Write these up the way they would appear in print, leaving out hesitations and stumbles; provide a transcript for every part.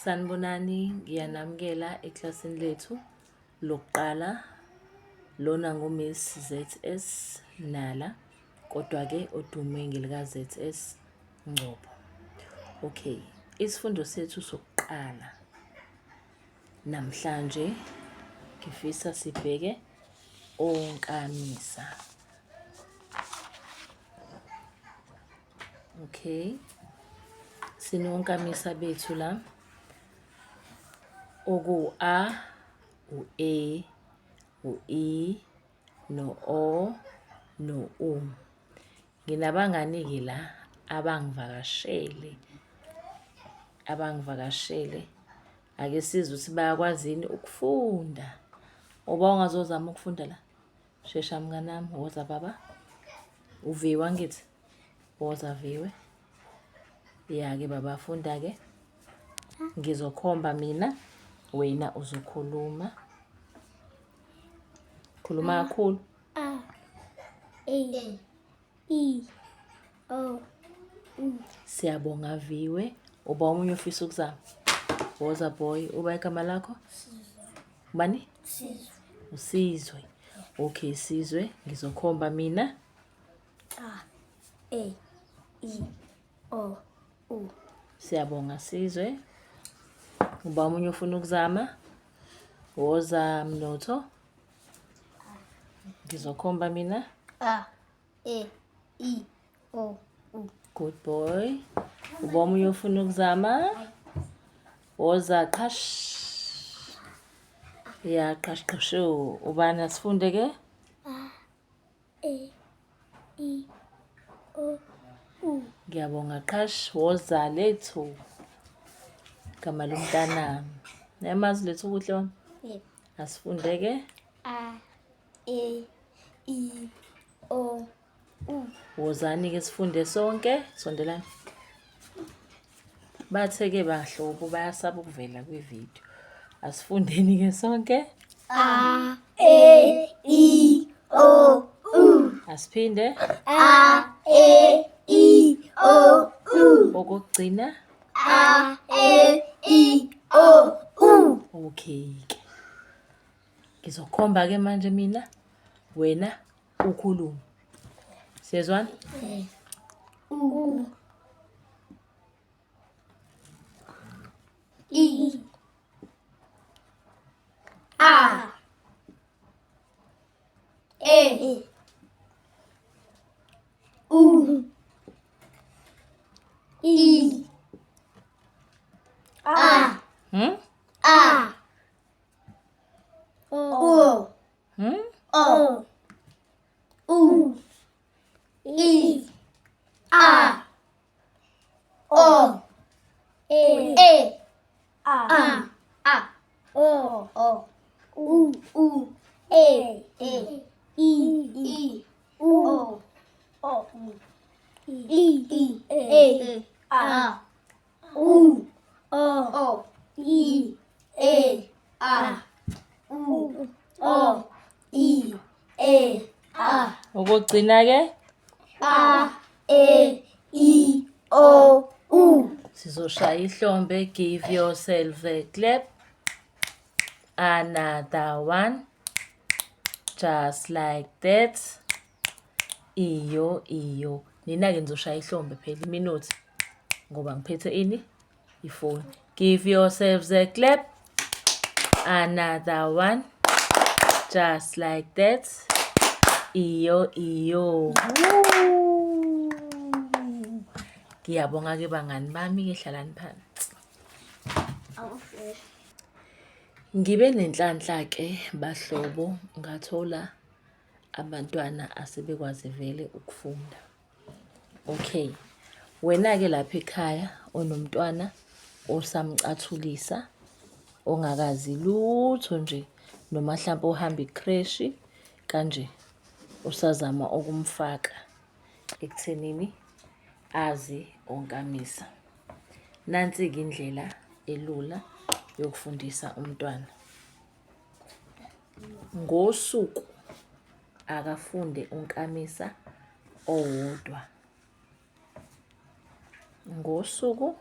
Sanibonani, ngiyanamukela eklasini lethu lokuqala. Lona nguMiss ZS Nala, kodwa-ke odume ngelika-ZS Ngcobo. Okay, isifundo sethu sokuqala namhlanje ngifisa sibheke onkamisa. Okay. Sinonkamisa bethu la. Oku A, u E, u I, no O, no U. Nginabangani-ke la abangivakashele. Abangivakashele. Ake sizwe ukuthi bayakwazi yini ukufunda. Uba ungazozama ukufunda la. Shesha mnganami, woza baba. Uviwa ngithi. Woza viwe. Ya-ke baba funda-ke. Ngizokhomba mina, wena uzokhuluma. Khuluma kakhulu. A A E O U. Siyabonga Viwe. Uba omunye ufisa ukuzama. Woza boy, uba igama lakho? Ubani? Sizwe. Usizwe. Okay Sizwe, ngizokhomba mina. A E I O U. Siyabonga Sizwe. Uba omunye ufuna ukuzama? Woza Mnotho. Ngizokhomba mina. A E I O U. Good boy. Uba omunye ufuna ukuzama? Woza qhash. Ya qhash qhashu. Ubani asifunde ke? A E I O U. Ngiyabonga qhash. Woza lethu. Gama lomntanami. Niyamazi lethu kuhle wami? Yebo. Asifunde ke. A E I O U. Wozani ke sifunde sonke. Sondelani. Bathe ke bahlobo bayasaba ukuvela kwividiyo. Asifundeni ke sonke. A E I O U. Asiphinde. A E I O U. Okokugcina. A E I O U. Okay ke. Ngizokhomba ke manje mina wena ukhulume. Siyezwana? U I A E U I A Hmm? A O Hmm? O U I A O E E A A O O U U E E I I U O I I E A U O I E A U O I E A Okugcina ke A E I O U. Sizoshaya ihlombe give yourself a clap. Another one. Just like that. Iyo iyo. Nina ke nizoshaya ihlombe phela iminothi ngoba ngiphethe ini ifoni. Give yourselves a clap. Another one. Just like that. Iyo iyo. Ngiyabonga ke bangani bami ke hlalani phansi. Ngibe nenhlanhla ke bahlobo ngathola abantwana asebekwazi vele ukufunda. Okay. Wena-ke lapha ekhaya onomntwana osamcathulisa ongakazi lutho nje noma hlampe ohamba ikreshi kanje usazama ukumfaka ekuthenini azi onkamisa. Nansi-ke indlela elula yokufundisa umntwana. Ngosuku akafunde unkamisa owodwa. Ngosuku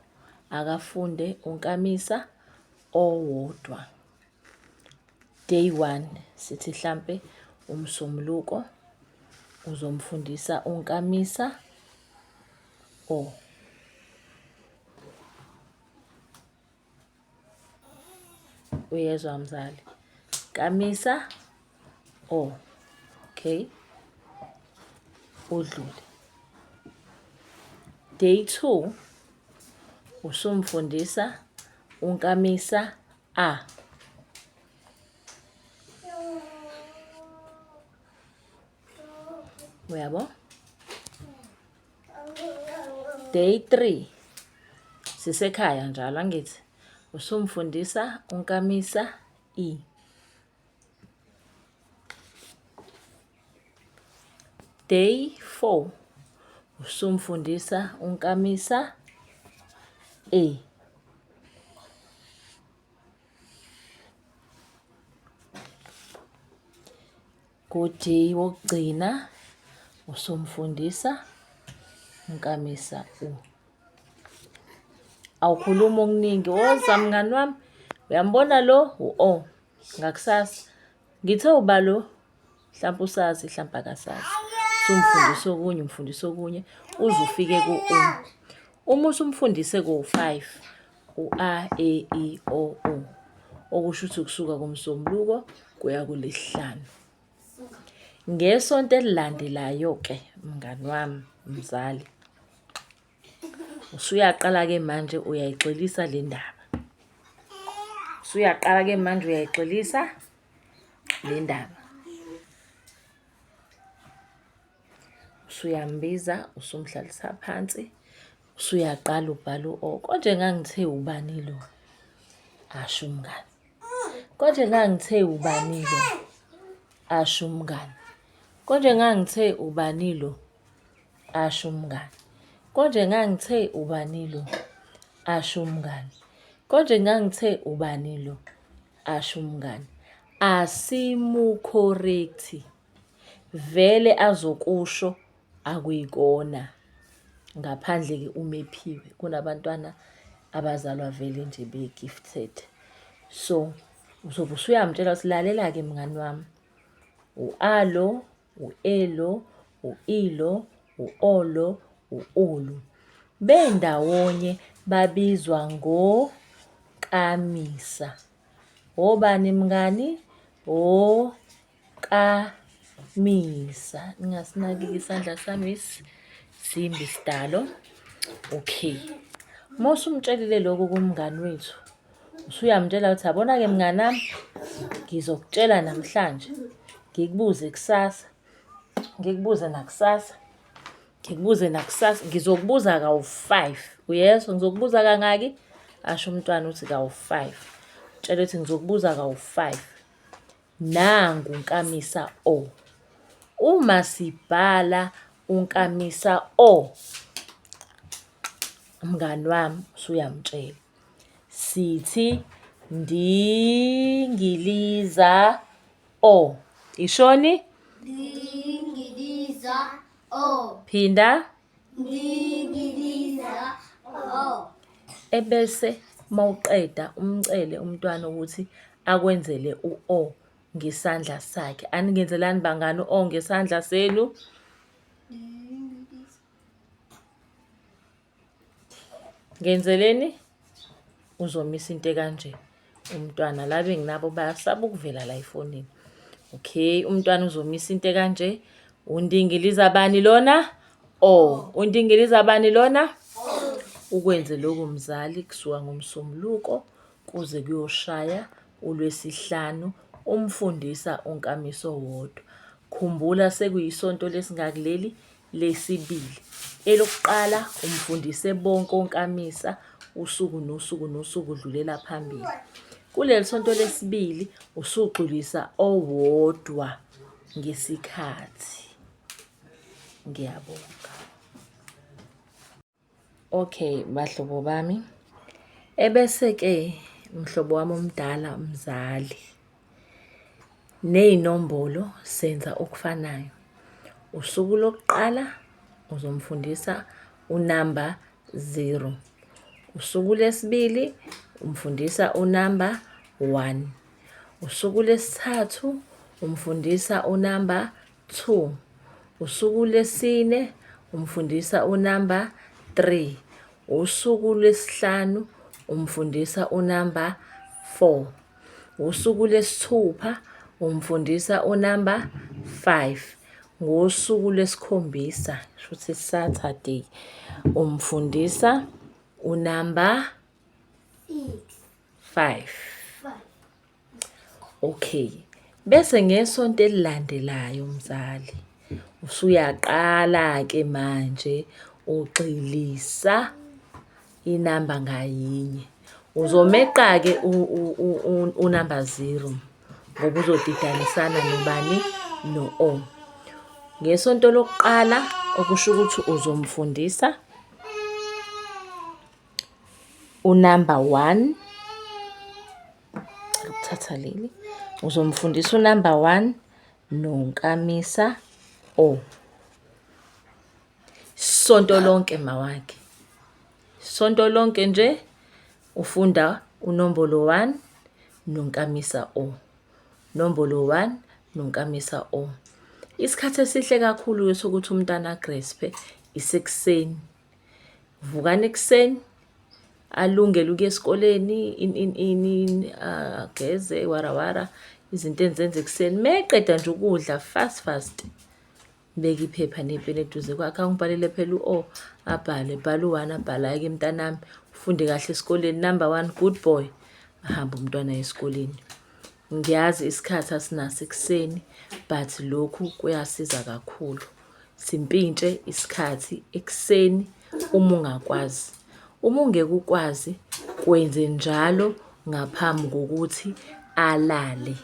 Akafunde unkamisa owodwa. Day 1 sithi hlampe uMsombuluko uzomfundisa unkamisa o. Uyezwa mzali? Kamisa o. Okay. Udlule. Day 2 usumfundisa unkamisa a. Uyabo? Day 3 sisekhaya njalo angithi usumfundisa unkamisa e. Day 4 usumfundisa unkamisa e. Ku-day wokugcina usumfundisa unkamisa u. Awukhulumi okuningi, woza mngani wami. Uyambona lo u-O ngakusasa. Ngithe uba lo mhlawumpe usazi mhlawumpe akasazi. Usumfundisa okunye umfundisa okunye uze ufike ku-U. Uma usumfundise kowu-five u-A, E, I, O, U okusho ukuthi kusuka kuMsombuluko kuya kuLwesihlanu. Ngesonto elilandelayo-ke mngani wami mzali, usuyaqala-ke manje uyayigxilisa le ndaba. Usuyaqala-ke manje uyayigxilisa le ndaba. Usuyambiza usumhlalisa phansi, usuyaqala ubhala u-O. Konje ngangithe ubani lo? Asho umngani. Konje ngangithe ubani lo? Asho umngani. Konje ngangithe ubani lo? Asho umngani. Konje ngangithe ubani lo? Asho umngani. Konje ngangithe ubani lo? Asho umngani. Asimukhorekthi. Vele azokusho akuyikona ngaphandle-ke uma ephiwe. Kunabantwana abazalwa vele nje be-gifted. So, uzobe usuyamtshela ukuthi lalela-ke mngani wami, u-A lo, u-E lo, u-I lo, u-O lo, u-U lo. Bendawonye babizwa ngokamisa. Obani mngani? O kamisa. Ningasinaki-ke isandla sami simbi sidalo. Okay. Uma usumtshelile lokho kumngani wethu, usuyamtshela ukuthi yabona-ke mnganami, ngizokutshela namhlanje, ngikubuze kusasa, ngikubuze nakusasa, ngikubuze nakusasa, ngizokubuza kawu-five. Uyezwa? Ngizokubuza kangaki? Asho umntwana ukuthi kawu-five. Tshela ukuthi ngizokubuza kawu-five. Nangu unkamisa O. Uma sibhala unkamisa O, mngani wami usuyamtshela. Sithi ndingiliza O. Ishoni? Ndingiliza O. Phinda. Ndingiliza O. Ebese mawuqeda umcele umntwana ukuthi akwenzele u-O ngesandla sakhe. Aningenzelani bangani u-O ngesandla senu? Ngenzeleni? Uzomisa into ekanje umntwana. La benginabo bayasaba ukuvela la efonini. Okay, umntwana uzomisa into ekanje. Undingiliza bani lona? O. Undingiliza bani lona? Ukwenze lokhu mzali kusuka ngoMsombuluko kuze kuyoshaya uLwesihlanu umfundisa unkamiso wodwa. Khumbula sekuyisonto lesingaki leli? Lesibili. Elokuqala umfundise bonke onkamisa usuku nosuku nosuku udlulela phambili. Kuleli sonto lesibili usugxilisa owodwa ngesikhathi. Ngiyabonga. Okay, bahlobo bami. Ebese-ke mhlobo wami omdala mzali, ney'nombolo senza okufanayo. Usuku lokuqala uzomfundisa unamba zero. Usuku lwesibili umfundisa unamba 1. Usuku lwesithathu umfundisa unamba 2. Usuku lwesine umfundisa unamba 3. Usuku lwesihlanu umfundisa unamba 4. Usuku lwesithupha umfundisa unamba 5. Ngosuku lwesikhombisa, shuthi Saturday, umfundisa unamba 5. Okay. Bese ngesonto elilandelayo mzali, usuyaqala-ke manje ugxilisa inamba ngayinye. Uzomeqa-ke unamba 0 ngoba uzodidanisana nobani? No-O. Ngesonto lokuqala okusho ukuthi uzomfundisa unamba 1. Ukuthatha leli. Uzomfundisa unamba 1 nonkamisa O. Sonto lonke mawakhe. Sonto lonke nje ufunda unombolo 1 nonkamisa O. Nombolo 1 nonkamisa O. Isikhathi esihle kakhulu sokuthi umntwana agraspe isekuseni. Vukani ekuseni alungele ukuya esikoleni ini ini ini ageze warawara izinto endizenza ekuseni. Meqeda nje ukudla fast fast beka iphepha nepeni eduze kwakhe angibhalele phela u-O abhale bhala u-one abhale hhayi-ke mntanami ufunde kahle esikoleni number one good boy ahambe umntwana esikoleni. Ngiyazi isikhathi asinaso ekuseni but lokhu kuyasiza kakhulu. Simpintshe isikhathi ekuseni uma ungakwazi. Uma ungeke ukwazi kwenze njalo ngaphambi kokuthi alale.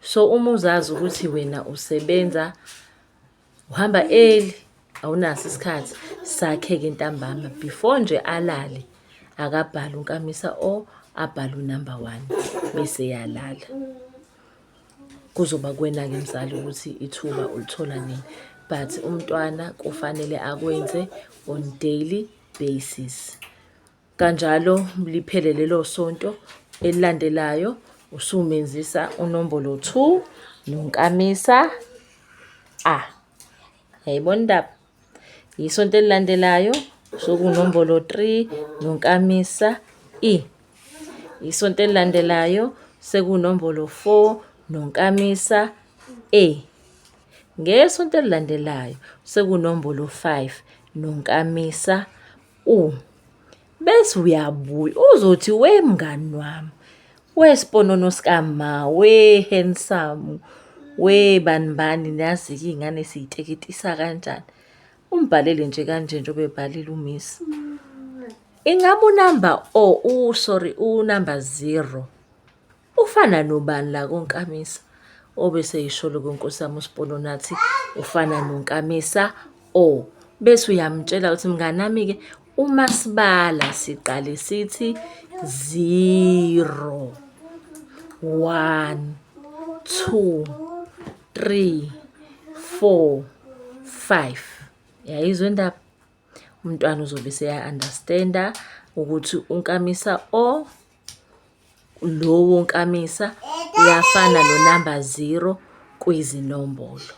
So uma uzazi ukuthi wena usebenza uhamba early awunaso isikhathi sakhe-ke ntambama before nje alale akabhale unkamisa o abhale unumber 1 bese yalala. Kuzoba kuwena-ke mzali ukuthi ithuba ulithola nini but umntwana kufanele akwenze on daily basis. Kanjalo liphele lelo sonto elilandelayo usumenzisa unombolo 2 nonkamisa A. Yayibona indaba? Isonto elilandelayo sokunombolo 3 nonkamisa E. Isonto elilandelayo sekunombolo 4 nonkamisa A. Ngesonto elilandelayo sekunombolo 5 nonkamisa U. Bese uyabuya uzothi we mngani wami, we sponono sikama, we handsome, we bani bani niyazi-ke iy'ngane siy'teketisa kanjani. Umbhalele nje kanje njengoba ebhalile uMiss. Ingabe unamba o, u-sorry, unamba 0 ufana nobani la konkamisa? Obese yisholo nkosi yami uSponono athi ufana nonkamisa O. Bese uyamtshela ukuthi mnganami-ke uma sibala siqale sithi 0 1 2 3 4 5. Yayizwa indaba? Umntwana uzobe seya-understand-a ukuthi unkamisa O lowo nkamisa uyafana nonamba 0 kwizinombolo.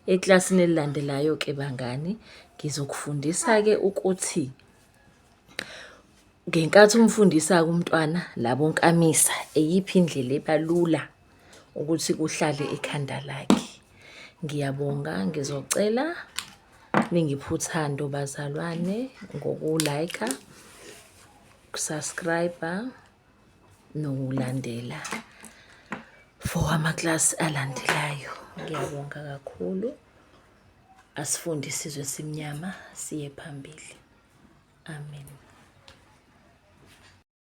Eklasini elilandelayo ke bangani, ngizokufundisa ke ukuthi ngenkathi umfundisa-ke umntwana labo nkamisa eyiphi indlela ebalula ukuthi kuhlale ekhanda lakhe. Ngiyabonga, ngizocela ningiphe uthando bazalwane ngoku-like-a, uku-subscribe-a nokulandela for amaklasi alandelayo. Ngiyabonga kakhulu. Asifunde isizwe esimnyama siye phambili. Amen.